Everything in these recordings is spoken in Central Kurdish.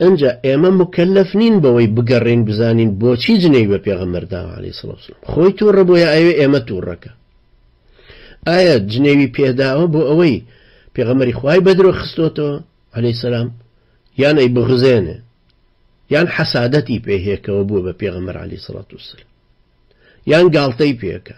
ئەنجا ئێمە مکەلەف نین بەوەی بگەڕێین بزانین بۆچی جنێوی بە پێغەمبەر داوە عەلەیهی سڵاو وسلام، خۆی توڕە بووە یا ئەیەوێ ئێمە توڕەکە؟ ئایا جنێوی پێداوە بۆ ئەوەی پێغەمبەری خوای بەدرۆ خستۆتەوە عەلەیهی سەلام یان ئەی بغزێنێ یان حەسادەتی پێ هێکەوە بووە بە پێغەمبەر عەلەیهی سڵات وسلام یان گاڵتەی پێکە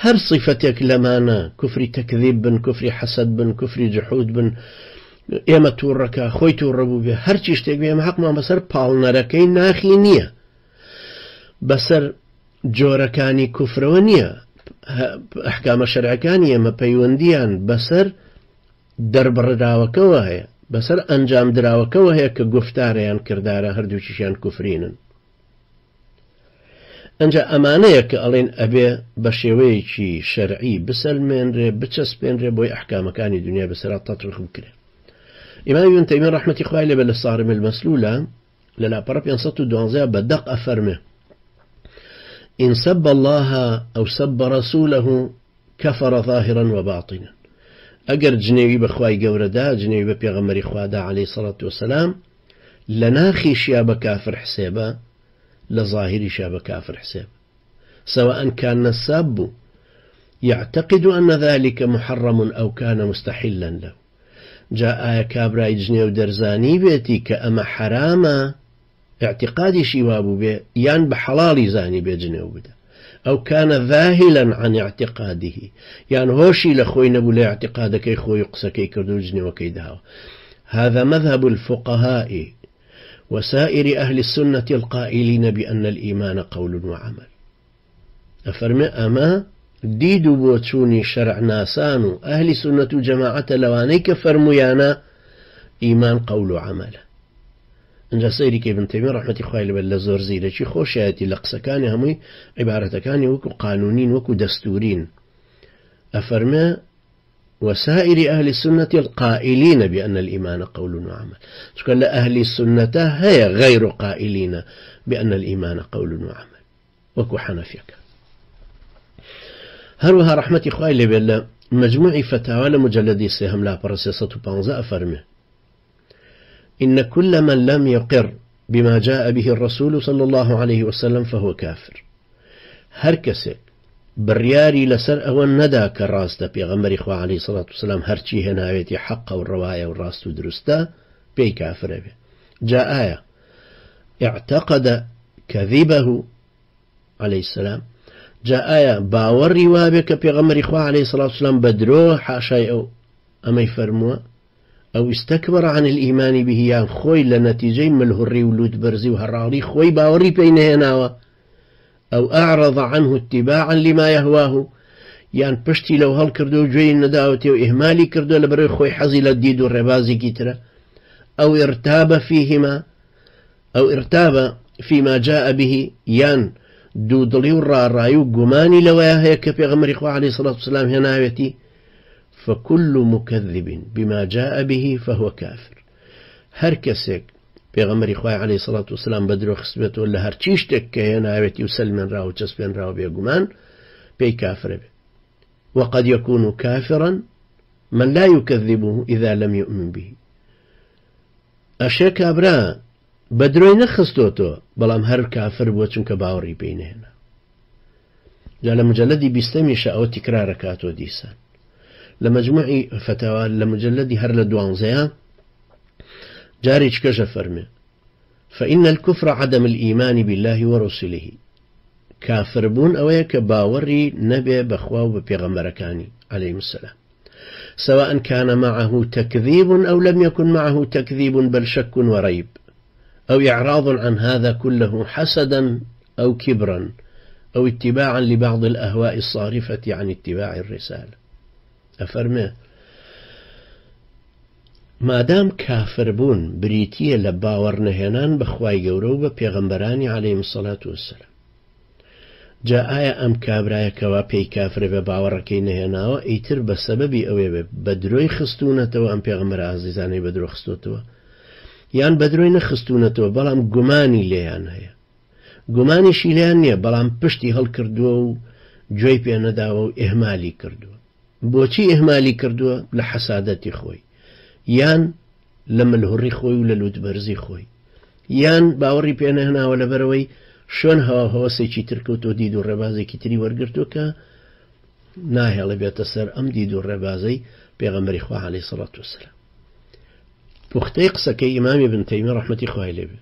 هەر صفەتێک لەمانە کوفری تەکذیب بن کوفری حەسەد بن کوفری جحود بن ئێمە تووڕەکە خۆی تووڕە بوو بێ هەرچی شتێک بێ ئێمە حەقمان بەسەر پاڵنەرەکەی ناخی نییە بەسەر جۆرەکانی کوفرەوە نییە ئەحکامە شەرعەکانی ئێمە پەیوەندیان بەسەر دەربڕراوەکەوە هەیە بەسەر ئەنجام دراوەکەوە هەیە کە گوفتارە یان کردارە هەردووکیشیان کوفرینن ئەنجا ئەمانەیە کە ئەڵێن ئەبێ بە شێوەیەکی شەرعی بسەلمێنرێ بچەسپێنرێ بۆی ئەحکامەکانی دنیا بەسەرا تەتبیق بکرێ. ئیمام ئیبن تەیمیە ڕەحمەتی خوای لێ بێ لە صارم المسلولە لە لاپەڕە 512 بە دەق ئەفەرمێ إن سب الله أو سب رسوله كفر ظاهرا وباطنا ئەگەر جنێوی بە خوای گەورەدا جنێوی بە پێغەمبەری خوادا عەلەیهی سەڵات وسەلام لە ناخیشیا بە کافر حسێبە لە ظاهریشا بە کافر حسێب سواء كان الساب يعتقد أن ذلك محرم أو كان مستحلا له جا ئایا کابرای جنێو دەرزانی بێتی کە ئەمە حەرامە اعتقادیشی وابوو بێ یان بە حەڵاڵی زانی بێ جنێو بدە ئەو كان ذاهلا عن اعتقاده یان هۆشی لە خۆی نەبوو لە اعتقادەکەی خۆی و قسەکەی کرد و جنێوەکەی داوە هذا مذهب الفقهاء وسائر أهل السنة القائلين بأن الإيمان قول وعمل ئەفەرمێ ئەمە دید و بۆچوونی شەرعناسان و ئەهلی سوننەت و جەماعەتە لەوانەی کە فەرموویانە ئیمان قەول و عەمەلە. ئینجا سەیری کە ئیبن تەیمیە ڕەحمەتی خوای لێ بێت لە زۆر زیرەکی خۆشیایەتی لە قسەکانی هەمووی عیبارەتەکانی وەکو قانونین وەکو دەستورین ئەفەرمێ وسائر أهل السنة القائلين بأن الإيمان قول وعمل چونکە لە ئەهلی سوننەتە هەیە غير قائلين بأن الإيمان قول وعمل وەکو حەنەفیەکان. هەروەها ڕەحمەتی خوای لێ بێت لە مجموعی فەتاوا لە مجلدی سێهەم لاپەڕە 315 ئەفەرمێ إن كل من لم يقر بما جاء به الرسول صلى الله عليه وسلم فهو كافر هەر کەسێک بڕیاری لەسەر ئەوە نەدا کە ڕاستە پێغەمبەری خوا عەلەیهی سڵات وسلام هەرچی هێناوێتی حەقە و ڕەوایە و ڕاست و دروستە پێی کافرە بێ جا ئایا اعتقد كذبه علیه السلام جا ئایا باوەڕی وابێ کە پێغەمبەری خوا علیه الصلاة والسلام بە درۆ حاشای ئەو ئەمەی فەرمووە ئەو استكبر عن الإيمان به یان خۆی لە نەتیجەی ملهوڕی و لوتبەرزی و هەڕاڵی خۆی باوەڕی پێی نەهێناوە ئەو أعرض عنه اتباعا لما يهواه یان پشتی لەو هەڵکردو و گوێی نەداوەتێ و ئیهمالی کردووە لە بەرەی خۆی حەزی لە دید و ڕێبازێکی ترە ئەو ارتاب فيهما ئەو ارتاب فيما جاء به یان دوودڵی و ڕاڕایی و گومانی لەوەیا هەیە کە پێغەمبەری خوا علیه الصلاة والسلام هێناوێتی فكل مكذب بما جاء به فهو كافر هەر کەسێک پێغەمبەری خوای علیه الصلاة والسلام بە درۆ خستبێتەوە لە هەرچی شتێک کە هێناوێتی و سەلمێنراوە و چەسپێنراوە بێگومان پێی کافرە بێ وقد يكون كافرا من لا يكذبه إذا لم يؤمن به ئەشێ کابرا بە درۆی نەخستۆتەوە بەڵام هەر کافر بووە چونکە باوەڕی پێی نەهێنا. جا لە مجلدی بیستەمیشا ئەوە تکرارەکاتەوە دیسان لە مجموعی فتاوا لە مجلدی هەر لە دوانزەیە جارێکی کەژە فەرمێ فإن الكفر عدم الإيمان بالله ورسله کافر بوون ئەوەیە کە باوەڕی نەبێ بەخوا و بە پێغەمبەرەکانی علیهم السلام سواء كان معه تكذيب أو لم يكن معه تكذيب بل شك وريب أو إعراض عن هذا كله حسدا أو كبرا أو اتباعا لبعض الأهواء الصارفة عن اتباع الرسالة ئەفەرمێ مادام کافر بوون بریتییە لە باوەڕنەهێنان بە خوای گەورە و بە پێغەمبەرانی عەلەیهم الصلاة والسلام جا ئایا ئەم کابرایە کەوا پێی کافرە بێ باوەڕەکەی نەهێناوە ئیتر بە سەبەبی ئەوێ بێ بە درۆی خستوونەتەوە ئەم پێغەمبەرە ئازیزانەی بە درۆ خستۆتەوە یان بە درۆی نەخستوونەتەوە بەڵام گومانی لێیان هەیە گومانیشی لێیان نییە بەڵام پشتی هەڵکردووە و گوێی پێ نەداوە و ئیهمالی کردووە بۆچی ئیهمالی کردووە لە حەسادەتی خۆی یان لە ملهوڕی خۆی و لە لوتبەرزی خۆی. یان باوەڕی پێ نەهێناوە لەبەرئەوەی شوێن هەواو هەوەسێکی تر کەوتووە دید و ڕێبازێکی تری وەرگرتووە کە ناهێڵێ بێتە سەر ئەم دید و ڕێبازەی پێغەمبەری خوا عەلەیهی سەڵات وسەلام. پوختەی قسەکەی ئیمام ابن تەیمیە ڕەحمەتی خوای لێ بێ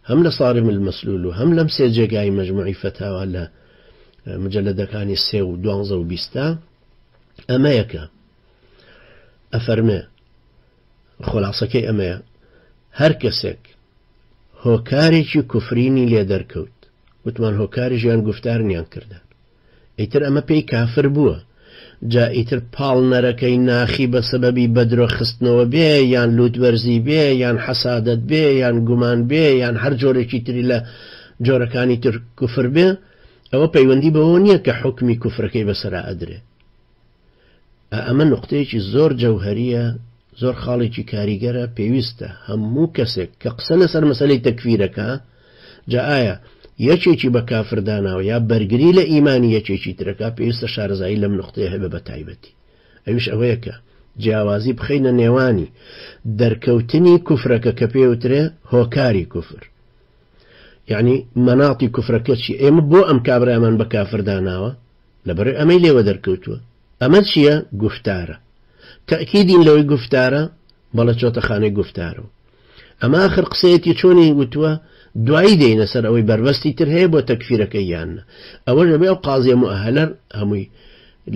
هەم لە صارم المسلول و هەم لەم سێ جێگای مەجموعی فەتاوا لە مجلدەکانی سێ و دوانزە و بیستا ئەمەیە کە ئەفەرمێ خولاسەکەی ئەمەیە هەر کەسێک هۆکارێکی کوفرینی لێ دەرکەوت وتمان هۆکاری ژیان گفتارنیان کردار ئیتر ئەمە پێی کافر بووە جا ئیتر پاڵنەرەکەی ناخی بە سەبەبی بەدرۆ خستنەوە بێ یان لوتبەرزی بێ یان حەسادەت بێ یان گومان بێ یان هەر جۆرێکی تری لە جۆرەکانی تر کوفر بێ ئەوە پەیوەندی بەوە نییە کە حوکمی کوفرەکەی بەسەرا ئەدرێ. ئەمە نوقتەیەکی زۆر جەوهەرییە، زۆر خاڵێکی کاریگەرە، پێویستە هەموو کەسێک کە قسە لەسەر مەسەلەی تەکفیرەکا، جا ئایا یەکێکی بە کافر داناوە یا بەرگری لە ئیمانی یەکێکی ترەکا، پێویستە شارەزایی لەم نوقتەیە هەبێ بە تایبەتی. ئەویش ئەوەیە کە جیاوازی بخەینە نێوانی دەرکەوتنی کوفرەکە کە پێی وترێ هۆکاری کوفر، یەعنی مەناتی کوفرەکە چییە، ئێمە بۆ ئەم کابرایەمان بە کافر داناوە؟ لەبەرئ ئەمەی لێوە دەرکەوتووە. ئەمە چییە؟ گوفتارە. تەئکیدین لەوەی گوفتارە؟ بەڵێ چۆتە خانەی گوفتارەوە. ئەمە ئاخر قسەیەتی چۆنی وتووە؟ دوایی دێینە سەر ئەوەی بەربەستی تر هەیە بۆ تەکفیرەکەی یان نە. ئەوەش ئەبێ ئەو قازیە موئەهەلە هەمووی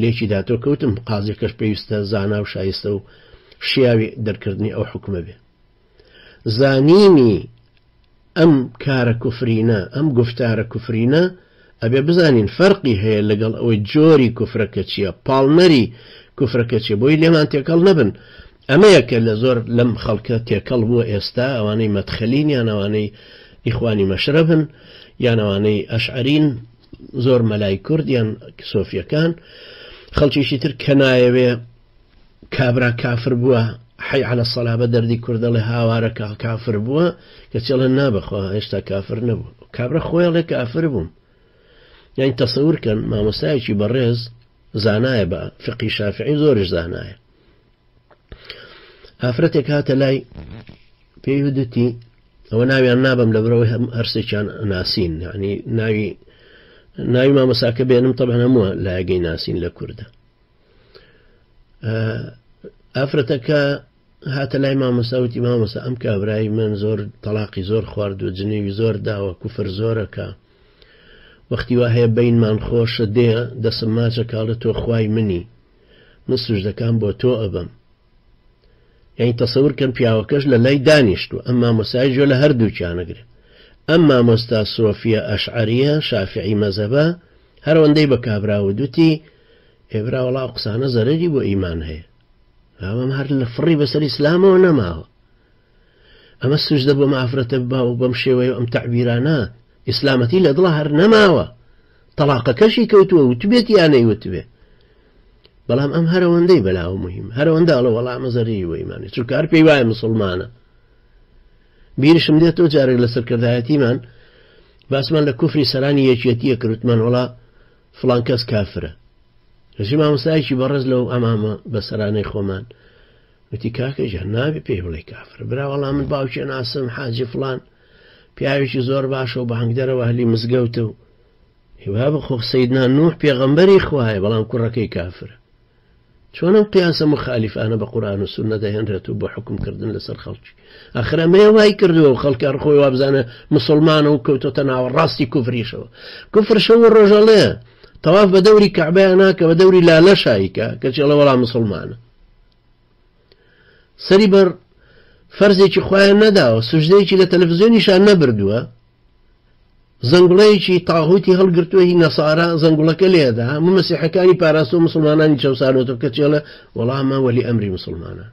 لێکی داتەوە کە وتم قازیەکەش پێویستە زانا و شایستە و شیاوی دەرکردنی ئەو حوکمە بێ. زانینی ئەم کارە کوفرینە، ئەم گوفتارە کوفرینە، ئەبێ بزانین فەرقی هەیە لەگەڵ ئەوەی جۆری کوفرەکە چییە، پاڵنەری کوفرەکە چییە، بۆی لێمان تێکەڵ نەبن. ئەمەیە کە لە زۆر لەم خەڵکە تێکەڵ بووە ئێستا، ئەوانەی مەدخەلین یان ئەوانەی ئیخوانی مەشرەبن یان ئەوانەی ئەشعەرین، زۆر مەلای کورد یان سۆفیەکان، خەڵکیشی تر کە نایەوێ کابرا کافر بووە حی علی الصلاە بە دەردی کورد دەڵێ هاوارە کا کافر بووە کەچی ئەڵێ نا بەخوا هێشتا کافر نەبوو کابرا خۆی ئەڵێ کافر بووم یعنی تەسەور کەن مامۆستایەکی بەڕێز زانایە بە فقی شافعی زۆریش زانایە ئافرەتێک هاتە لای پێی ودتی ئەوە ناویان نابم لە برەوەی هەم هەرسێکیان ناسین یعنی ناوی ناوی مامۆساکە بێنم طبعا هەمووە لایەگەی ناسین لە کوردە ئافرەتەکە هاتە لای مامۆستا وتی مامۆستا ئەم کابرای من زۆر تەلاقی زۆر خوارد و جنێوی زۆر داوە کوفر زۆرەکە وەختی وا هەیە بینمان خۆشە دێ دەسم ماچە کاڵێ تۆ خوای منی من سوژدەکان بۆ تۆ ئەبەم یعنی تەسەور کەن پیاوەکەش لە لای دانیشتووە ئەم مامۆستای گوێ لە هەردووکیانەگرێ ئەم مامۆستا سۆفیە ئەشعەریە شافعی مەزەبە هەرەوەندەی بە کابرا ودوتی ئێ برا وەڵا ئەو قسانە زەرەری بۆ ئیمان هەیە ئەمەم هەر لە فڕی بەسەر ئیسلامەوە نەماوە ئەمە سوژدە بۆم ئافرەتە با و بەم شێوەیە ئەم تەعبیرانە ئیسلامەتی لە دڵە هەر نەماوە تەلاقەکەشی کەوتووە وتبێت یان نەیوتبێ بەڵام ئەم هەرەوەندەی بەلاوە مهم هەرەوەندە ئەڵە وەڵا ئەمە زەرەری بۆ ئیمانە چونکە هەر پێی وایە مسلمانە بیرشم دێتەوە جارێک لە سەرکردایەتیمان باسمان لە کوفری سەرانی یەکێتیە کردمان وڵا فڵان کەس کافرە کەچی مامۆستایەکی بەڕێز لەو ئەمامە بەسەرانەی خۆمان وتی کاکە گیان نابێ پێی بڵێ کافر برا وەڵا من باوکی ناسم حاجی فڵان پیاوێکی زۆر باشە و بانگدەرەوە هەلی مزگەوتە و هیوا بخۆ سەیدنا نوح پێغەمبەری خوایە بەڵام کوڕەکەی کافرە چۆن ئەم قیاسە موخالیفانە بە قورئان و سوننە دەهێنرێت و بۆ حوکم کردن لەسەر خەڵکی؟ ئاخر ئەمەیە وای کردووە و خەڵک هەر خۆی وابزانێ موسڵمانە و کەوتۆتە ناوەڕاستی کوفریشەوە. کوفر شەو و ڕۆژ ئەڵێ تەواف بە دەوری کەعبەیا ناکە بە دەوری لالەشا ئەیکا کەچی ئەڵێ وەڵا موسڵمانە. سەری بەر فەرزێکی خوایان نەداوە سوژدەیەکی لە تەلەفزیۆنیشان نەبردووە زەنگوڵەیەکی تاغوتی هەڵگرتووە هی نەسارا زەنگوڵەکە لێدا هەموو مەسیحەکانی پاراستووە مسلمانانی چەوسانەوە کەچی ئەڵێ وەڵامە وەلی ئەمری مسلمانان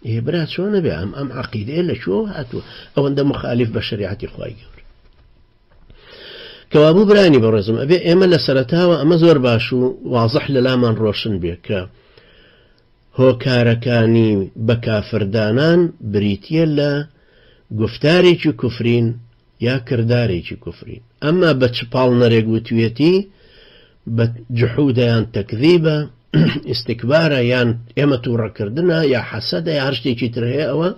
ئێ برا چۆنە بێ ئەم ئەم عقیدەیە لە کوێوە هاتووە ئەوەندە مخالف بە شریعەتی خوای گەورە کەوابوو برانی بەڕێزم ئەبێ ئێمە لە سەرەتاوە ئەمە زۆر باش و وازح لە لامان ڕۆشن بێ کە هۆکارەکانی بە کافردانان بریتییە لە گوفتارێکی کوفرین یا کردارێکی کوفرین، ئەمما بە چ پاڵنەرێک وتویەتی بە جحودە یان تەکذیبە، ئیستکبارە یان ئێمە توڕەکردنە یا حەسەدە یا هەر شتێکی تر هەیە ئەوە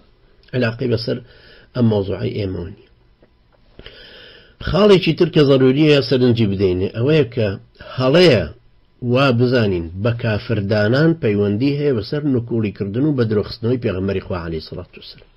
علاقەی بەسەر ئەم مەوزوعەی ئێمەوە نییە. خاڵێکی تر کە زەرورییە سەرنجی بدەینێ ئەوەیە کە هەڵەیە وا بزانین بە کافردانان پەیوەندی هەیە بەسەر نکوڵیکردن و بەدرۆخستنەوەی پێغەمبەری خوا عەلەیهی سڵات وسلام.